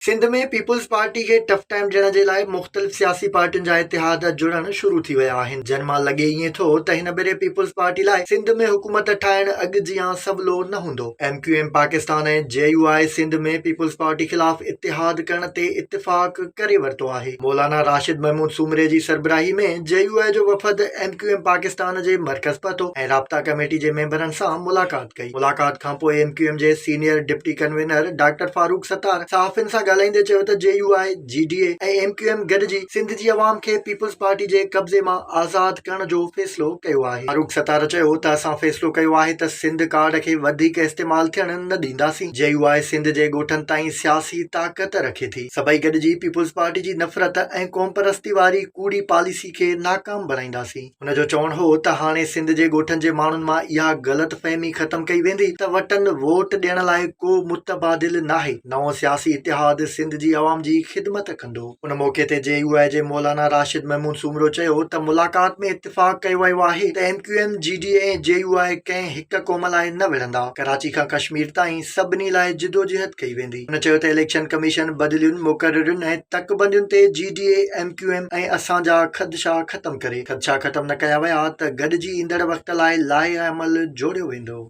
Sindh ۾ peoples party کي tough time ڏيڻ جي لاء مختلف سياسي پارٽين جا اتحاد جڙڻ شروع ٿي ويا آهن، جن مان لڳي ائين ٿو ته هن ڀيري پيپلز پارٽي لاء سنڌ ۾ حڪومت ٺاهڻ اڳ جيان سولو نه هوندو. M Q M Pakistan ۽ J U I Sindh ۾ peoples party خلاف اتحاد ڪرڻ تي اتفاق ڪري ورتو آهي. مولانا راشد محمود سومري جي سربراهي ۾ جي يو آء جو وفد ايم ڪيو ايم پاڪستان جي مرڪز پهتو ۽ رابطا ڪميٽي جي ميمبرن سان ملاقات ڪئي. ملاقات کانپوء ايم ڪيو ايم جي senior deputy convener doctor Farooq Sattar صحافين سان ڳالهائيندي چيو ته J U I, G D A ۽ M Q M گڏجي سنڌ جي عوام کي پيپلز پارٽي جي قبضي مان آزاد ڪرڻ جو فيصلو ڪيو آهي. فاروق ستار چيو ته اسان فيصلو ڪيو آهي ته سنڌ ڪارڊ کي وڌيڪ استعمال ٿيڻ نه ڏينداسين، جي يو آء سنڌ جي ڳوٺن تائين سياسي طاقت رکي ٿي، سڀئي گڏجي پيپلز پارٽي جي نفرت ۽ قومپرستي واري ڪوڙي پاليسي کي ناڪام بڻائينداسين. هن جو چوڻ هو ته هاڻي سنڌ جي ڳوٺن جي ماڻهن مان اها غلط فهمي ختم ڪئي ويندي ته وٽن ووٽ ڏيڻ لاء ڪو متبادل ناهي، نئون سياسي اتحاد سنڌ جي عوام جي خدمت ڪندو. ان موقعي تي جي يو آء جي مولانا راشد محمود سومرو چيو ته ملاقات ۾ اتفاق ڪيو ويو آهي ته M Q M, G D A ۽ J U آء ڪنهن هڪ قوم لاء نه وڙهندا، ڪراچي کان ڪشمير تائين سڀني لاء جدوجهد ڪئي ويندي. هن چيو ته اليڪشن ڪميشن بدلين، مقررين ۽ تڪبندين تي G D A, M Q M ۽ اسان جا خدشا ختم ڪري، خدشا ختم نه ڪيا ويا ته گڏجي ايندڙ وقت لاء لائحه عمل جوڙيو ويندو.